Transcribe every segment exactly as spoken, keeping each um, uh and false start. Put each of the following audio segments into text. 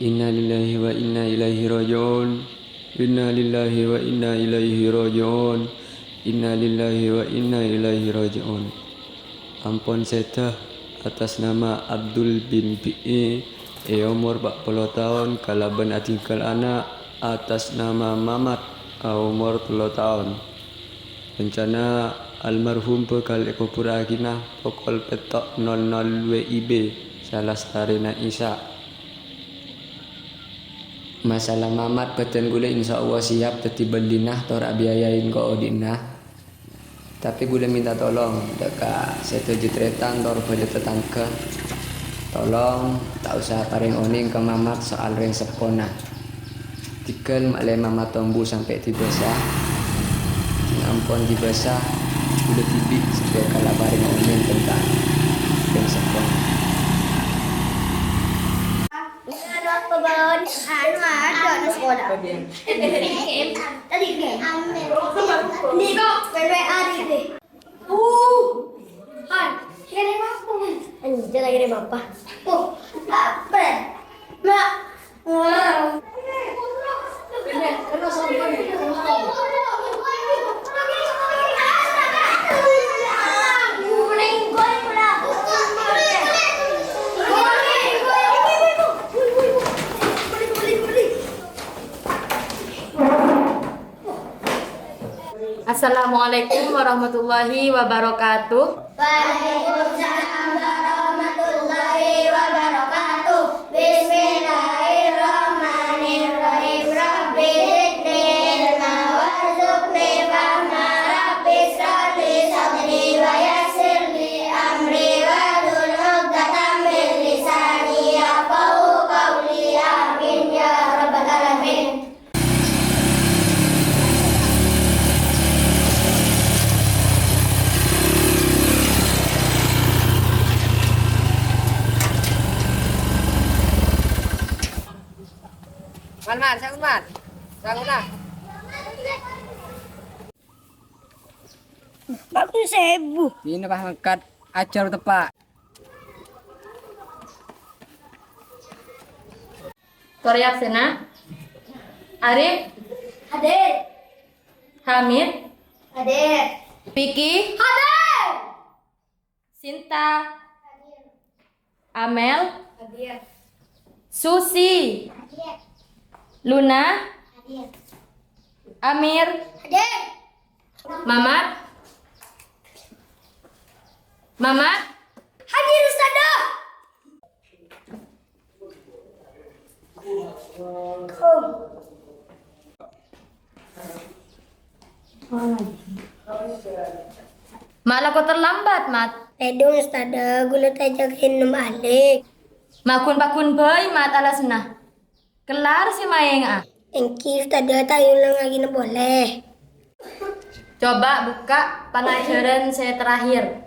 Innalillahi wa inna ilaihi raji'un. Innalillahi wa inna ilaihi raji'un. Innalillahi wa inna ilaihi raji'un. Ampon sèdhâ, atas nama Abdul bin Bi'i, è omor pa' polo taon, kalabân adhingghâl ana' atas nama Mamat, è omor tello taon. Rencana almarhum bhâkal èkoburraghina pokol pètto' nol nol W I B, salastarèna Isya. Masalah Mamat, bhâdhân kaulâ insyaallah siap dhâddhi bâlina tor abiayaèn ka odi'na. Tapè kaulâ minta tolong dâ' ka sadhâjâ tarètan tor bhâlâ tatangghâ. Tolong ta' osa parèng onèng ka Mamat soal rèng seppona. Tèghâl ma'lè Mamat tombu sampè' dibâsa. Sèng ampon dibâsa, kaulâ dhibi' sè bhâkal aparèng onèng tentang rèng seppona. Ini ada apa, Bang? Anu, ada di sekolah. Tadi game. Tadi game. Ini kok, W W A di B. Uh, hai, kirim apa, Man? Anjir, lagi kirim apa? Oh, apa? Mak. Wah. Assalamualaikum warahmatullahi wabarakatuh. Waalaikumsalam warahmatullahi wabarakatuh. Bismillahirrahmanirrahim. Rabbi zidni ilma warzuqni fahma. Rabbi israh li sadri wa yassir li amri wahlul uqdatam min lisani yafqahu qawli. Amin ya rabbal alamin. Man, man, sangun, man. Sangun, ah. Bagus, sebu. Ini pas ngangkat ajar tepak. Korea Sena. Arif. Hadir. Hamid. Hadir. Vicky. Hadir. Sinta. Hadir. Amel. Hadir. Susi. Hadir. Luna. Hadir. Amir. Hadir. Mamat. Mamat. Hadir, Ustazah. Mat, la kok terlambat, Mat? Tèdung, Ustazah, kaulâ ta' èjhâgâi Nom Alik. Magun-pagun bhâi, Mat, alasanna. Kellar sè maènga'a. Èngghi, Ustazah, ta' èolangaghinâ polè. Coba bukka' pangajhârân sè terakhir.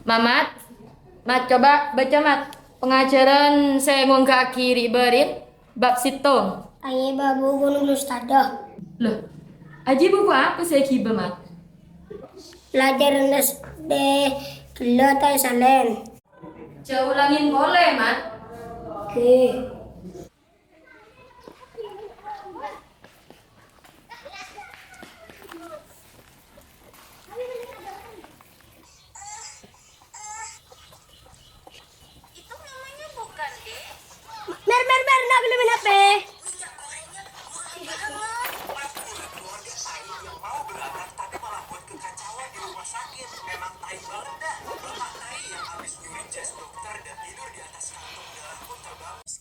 Mamat, Mat, coba baca, Mat. Pangajhârân sè èngghâ'aghi ri'-bâri' bab sèttong. Ayo, Babu, ghun Ustazah. Loh, ajiyâ buku apa sè èghibâ, Mat? Pelajaran S D ghellâ' ta' salèn. Jhâ' olangè polè, Mat. Oke. Mer, mer, mer, na' ghellâ' maèn H P.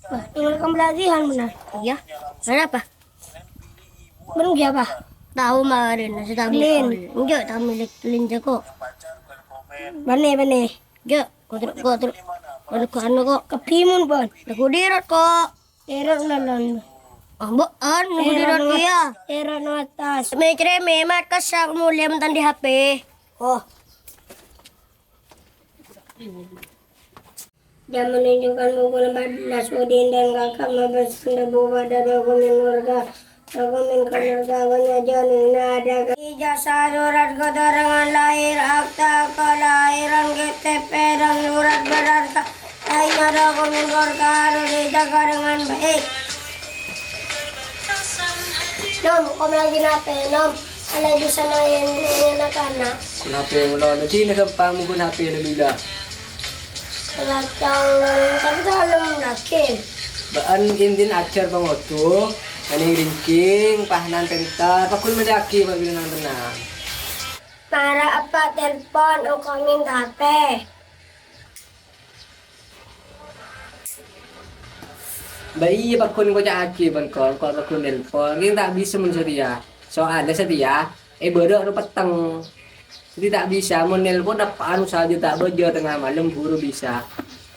Wah, tinggal kembali lagi, Han, benar. Iya. Kenapa? Bân ghi apa? Tao marèna sè ta' Lin. Enjâ' ta' milik Lin jâko. Bânnè, bânnè. Jâ', kok terus, kok terus. Bân kok anu kok. Kebimun, Bân. Lagu dirot kok. Erot lalan. Ah, mbok an, lagu dirot iya. Erot no atas. Cèrèmè, cèrèmè, mat kasak mulya mentang di H P. Oh. Jam menunjukkan pukul empat belas, Udin dan kakak membersihkan debu pada dokumen keluarga. Dokumen keluarga banyak, jangan ada. Ijazah, surat keterangan lahir, akta kelahiran, K T P, dan surat berharga lainnya, dokumen berharga harus dijaga dengan baik. Nom, kau lagi nape, Nom? Alai bisa main, main anak-anak. Kenapa, Nom? Jadi ini gampang menggunakan H P lebih dah. Lacang, tapi dalam lagi. Bâ'ân kèng dhina ajhâr pangodhu, nganèng rèngkèng, pahanan pènter, pagghun mèdhâghi pabinènan tenang. Mara eppa' telpon, engko' mènta H P. Bâ iyâ, pagghun koca'aghi bân ko-, ko-, pagghun nelpon. Kèng ta' bisa mon satèya. Soalnya satèya, è bârâ' ro petteng. Dhâddhi ta' bisa, mon nelpon eppa'an sajâ ta' bâjâ tengnga malem buru bisa.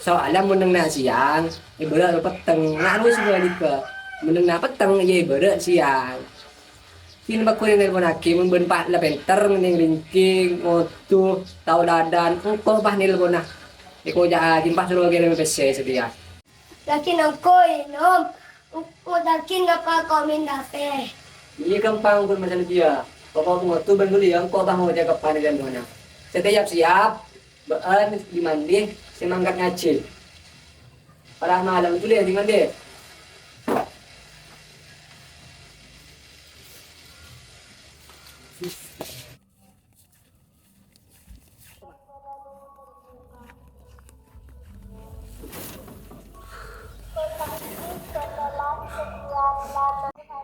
Soalnya mon neng na' sèyang, è bârâ' ro petteng. Na' ro sabhâligghâ. Mon neng na' petteng, iyâ è bârâ' sèyang. Dhina pagghun nelponaghi, mon bâ'ân pa-, la pènter, nganèng rèngkèng, ngodhu, tao dhâdhân, engko' pas nelponna. Èkoca'a, dhina pas soro kèrèm pèssè satèya. Lagi nangkoy, Nom. Engko' lagi ngapa kau minta teh? Iyâ, gampang, pon masalah dia. Pokok ngodhu bân ghuliyâ, engko' pas ngoca' kapan nelponna. Satèya siap, bâ'ân di mandi, sè mangkat ngajhi. Para malem ghuliyâ di mandi.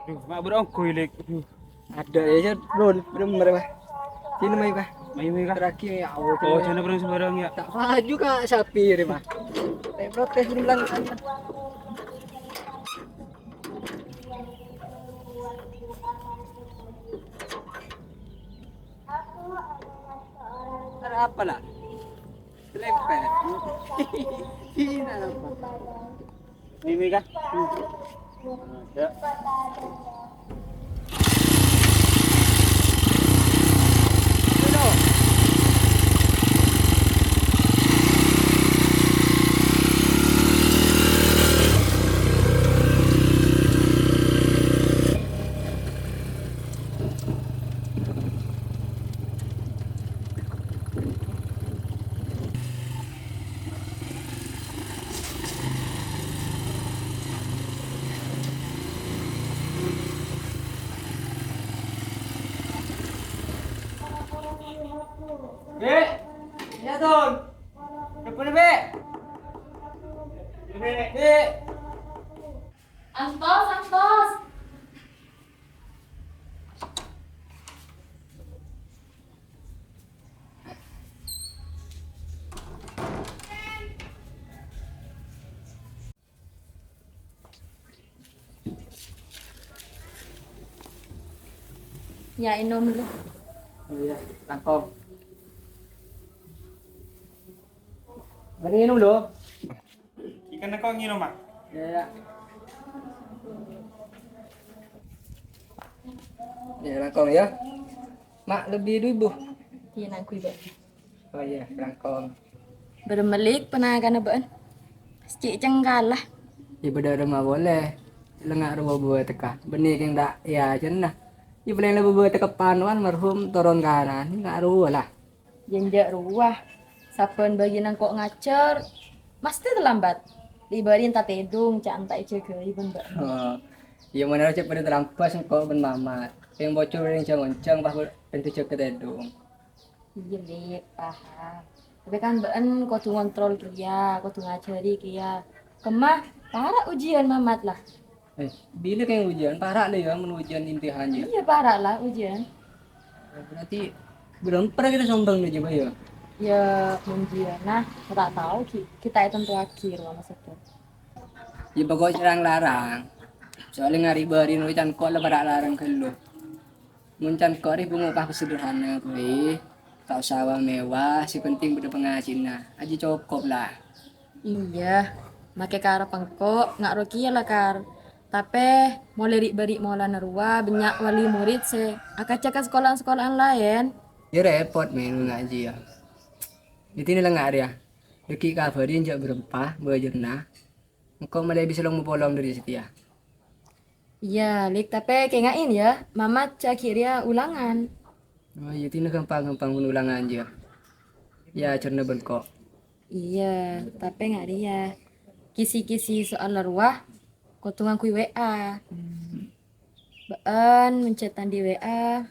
Duh, mak bro, ongkoy, Lek. Duh. Ada ya, ya, bro, bro, bro, Pak. Sini, mai, Pak. Mai, mai, Kak. Terakhir, ya Allah. Oh, jhâ' na bro sembarang, ya. Ta' paju, Kak, sapi ini, Pak. Saya protes ini bilang. Ada apa, lah? Serempet. Ini apa? Ini kah? Ada. Bek, iya, Ton. Depan, Bek. Bek, Bek. Antos, antos. Ya, inom dulu. Oh iya, langkong. Mari inom dulu. Ikan kok nginom, Mak? Ya, ya. Ya, langkong ya. Mak, lebbi du èbu. Iyâ, nangghâi, Bâ. Oh iyâ, langkong. Bârâmma lè' panakana bâ'ân? Cè' cengkala. Yâ, bâdâ rèma polè. Lengnga' rowa bâbâ tekka. Bânnè kèng ta' iyâ jâna. Yâ, palèng la bâbâ tekka panowan marhum toron kanan. Lengnga' rowa la. Jhânjhâ' rowa. Sabbhân bâgi nangko' ngajhâr, masthè talambat. Lè' bâri' enta' tèdung, ca' enta' èjâgâi bân bâ'na. Oh. Iyâ, mon arè cè' padâ talambat sèngko' bân Mamat. Kèng bocor rèng jhâng-onjhâng pas bân èjâgâ tèdung. Iyâ, Lè', paham. Tapè kan bâ'ân kodhu ngontrol kèya, kodhu ngajhâri kèya. Kemma, para' ujiyân Mamat la. Eh, bilâ kèng ujiyân? Para' la yâ, mon ujiyân imtihan yâ. Iyâ, para' la ujiyân. Berarti bârâmpa kita sombhâng nè, Jhâ, yâ? Yâ, mon jiyâna, ta' tao, ghi' kita ètantowaghi rowa maksodda. Yâ, pokok sè rang-larang. Soalnya ngari bâri' noro' can ko' la para' larang ghâllu. Mon can ko' rè bhungo pas sederhana, Boy. Ta' osa wa-mewah, sè penting bâdâ pangajhina. Ajiyâ cokop la. Iyâ, makè karep engko' nga' ro kèya la, Kar. Tapè, molaè ri'-bâri' molana rowa bânnya' wali murid sè akajhâ ka sakola'an-sakola'an laèn. Yâ repot, men, ngajhi, yâ. Dhâddhi nèlèngnga' rèya. Dhâggi' kabhâri enjâ' bârâmpa bâjârna. Engko' malè bisa long-mapolong dhâri satèya. Iyâ, Lè', tapè kèngaè, yâ, Mamat jhâ' ghi' rèya ulangan. Oh, iyâ, dinah ghâmpang-ghâmpang bân ulangan, jâ. Yâ, ajhârna bân ko'. Iyâ, tapè nga' rèya. Kisi-kisi soal la rowa, kodhu ngangghuy W A. Bâ'ân mon chat andi' W A,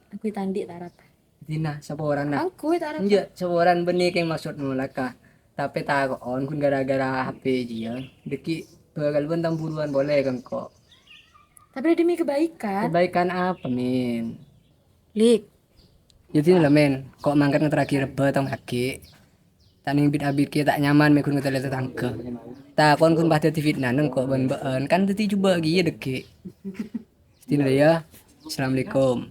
ngangghuy ta' andi' ta' arapa. Dinah, saporana. Ngangghuy ta' arapa. Enjâ', saporan bânnè kèng maksodna la ka. Tapè tako'on ghun gara-gara H P jiyâ. Dâgghi' bhâkal bân tambhuruwân polè ka engko'. Tapi demi kebaikan. Kebaikan apa, Min? Lik. Yâ dinah la, Men. Ko' mangkat ngaterraghi rebbhâ tong aghi'. Ta' neng bit-abit kè ta' nyaman mè' ghun ngatèlè tatangghâ. Tako'on ghun pas dhâddhi fitnah neng ko' bân bâ'ân. Kan dhâddhi jhubâ' kèya dâgghi'. Yâ dinah la yâ. Assalamualaikum.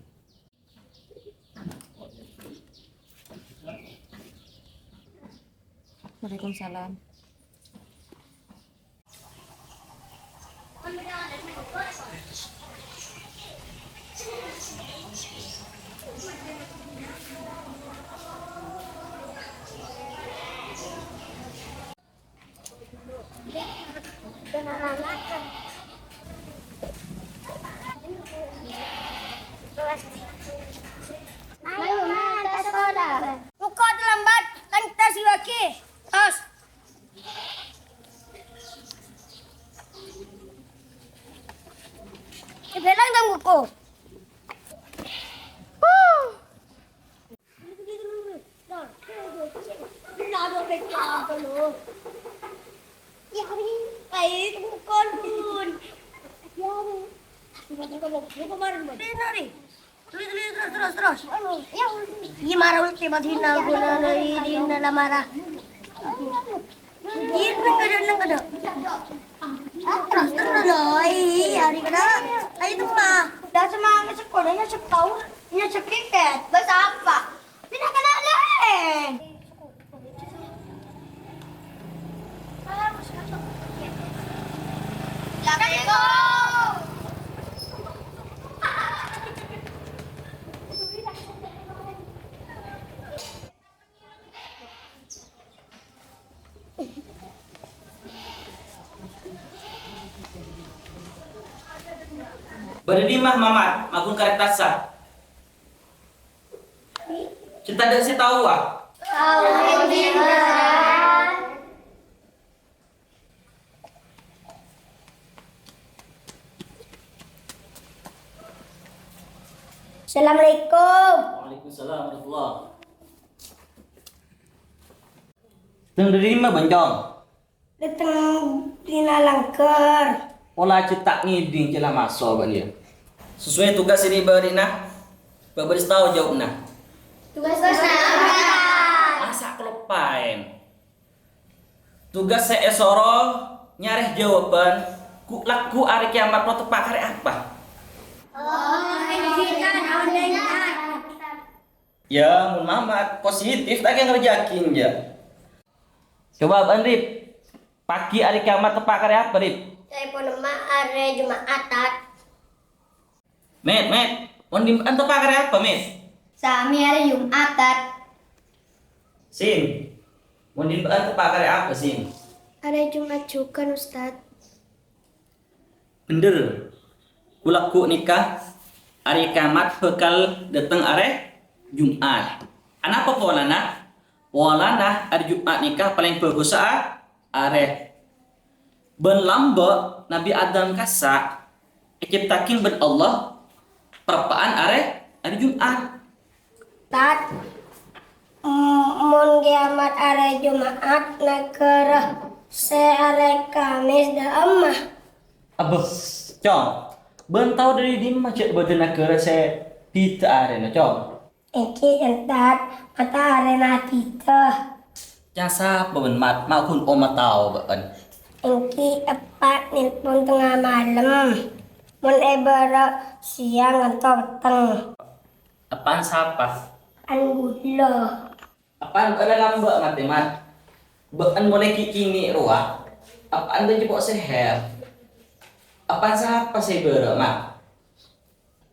Waalaikumsalam. Ayo, Ma, ta' sekolah. Engko' terlambat, kan tas lagi. Tas. Bilang dong buku. Terus, terus, terus. Iyâ, mara ultè, Madinah, guna, iyâ, dinah, la mara. Iyâ, neng kadâ', neng kadâ'. Terus, terus, loh, iyâ, arè kadâ'. Ayo, temma. Dah semangat sekolah, nya setahun, nya sekiket. Bahasa apa? Pindah kena lain. Bâdâ dimma Mamat, maghun karètassa? Cè' tadâ' sè taowa. Assalamualaikum. Waalaikumsalam warahmatullah. Dâteng dâri dimma, Bâncong? Dâteng dinna langghâr. Pola cè' ta' ngèdhing cè' la maso' bâ'na, yâ. Sesuai tugas sè èbâri'na, bâ-, bâris tao jâwâbbhâ. Tugas apa? Masa' kaloppaèn? Tugas sè èsoro nyarè jâwâbbhân, ghu-, lagghu' arè kèyamat lo teppa' karè apa? Oh, èngghi, Ustaz. Yâ, mon Mamat positif, ta' kèng ngarjâ'aghi, yâ. Coba bâ'na, Rip. Paghi arè kèyamat teppa' karè apa, Rip? Saèpon emma' arè Juma'at, Tat. Met, Met. Mon dimbâ'ân teppa' karè apa, Met? Samè arè Juma'at, Tat. Sin. Mon dimbâ'ân teppa' karè apa, Sin? Arè Juma'at jhughân, Ustaz. Bhendher. Ghu-, lagghu' nèka arè kèyamat bhâkal dâteng arè Jum'at. Anapa polana? Polana arè Jum'at nèka palèng bhâghussa arè. Bân lambâ' Nabbhi Adam kassa' ècèpta'aghi bân Allah parappa'an arè, arè Jum'at. Tat, m-, mon kèyamat arè Jum'at, naghârâ sè arè Kamis dâ'emma? Abbâ, Cong, bâ'na tao dâri dimma jhâ' bâdâ naghârâ sè bhidhâ arèna, Cong? Èngghi, Tat, mata arèna adhidhâ. Ca'na sapa bâ'na, Mat? Ma' ghun omah tao bâ'na. Èngghi, eppa' nelpon tengnga malem. Mon èbârâ' sèyang nganto' petteng. Eppa'na sapa? Eppa'na ghulâ. Eppa'na bâ'na lambâ' matè, Mat? Bâ'na molaè ghi' kènè' rowa. Eppa'na bâ'na jhâ' po' sèhèr. Eppa'na sapa sè èbârâ', Mat?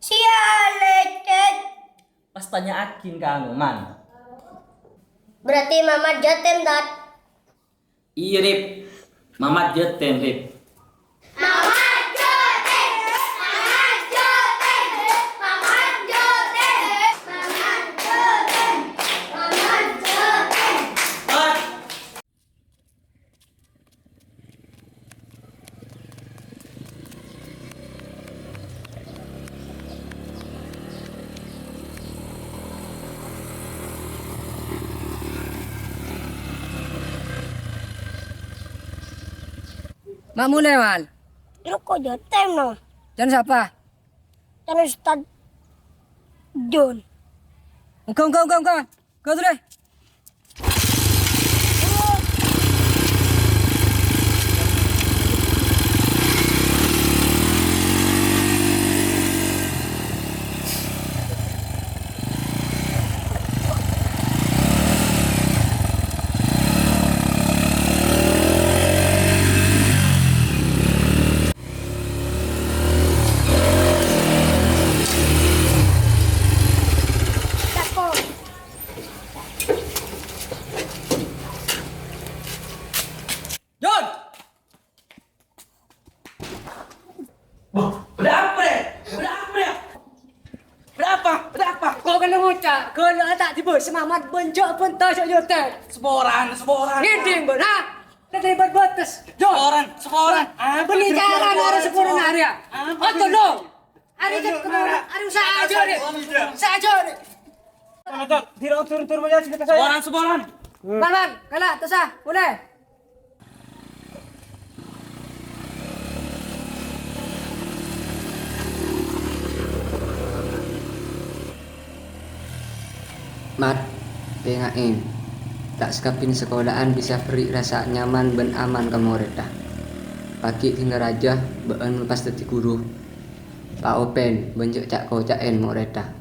Sè alècèt. Pas tanya'aghi ka Ngoman. Berarti Mamat jâtèm, Tat? Iyâ, Rip. Mamat jâtèm, Rip. Ma' molè, Mal. Roko jâ' tem, no. Can sapa? Can Ustad Jun. Enggak, enggak, enggak, enggak. Enggak, terus. Jon! Wah, bâḍâ apa, Rè? Bâḍâ apa, Rè? Bâḍâ apa? Bâḍâ apa? Ko' kènè ngoca', ghellâ' ta' dibâ, sè mamat bânjâ' bânta jâ' jâtè. Saporana, saporana. Ngèḍing bâ'na, ha? Tadâ' bâr-bâtes. Jon. Saporana, saporana. Apa bânnè carana arè saporana arèya? Apa bânnè? Ojo, dong. Arè cè' kemana? Arè usaha aja, Rè. Usaha aja, Rè. Turun, turun, turun, aja, sini ke saya. Saporana, saporana. Bang, bang, kala, tosa, mulai. Mat, tènga'è. Ta' sakabbhi sakola'an bisa berri' rasa nyaman bân aman ka morèdda. Paghi' dinna rajâ bâ'ân pas dhâddhi ghuru. Paopèn bân jâ' ca'-koca'èn morèdda.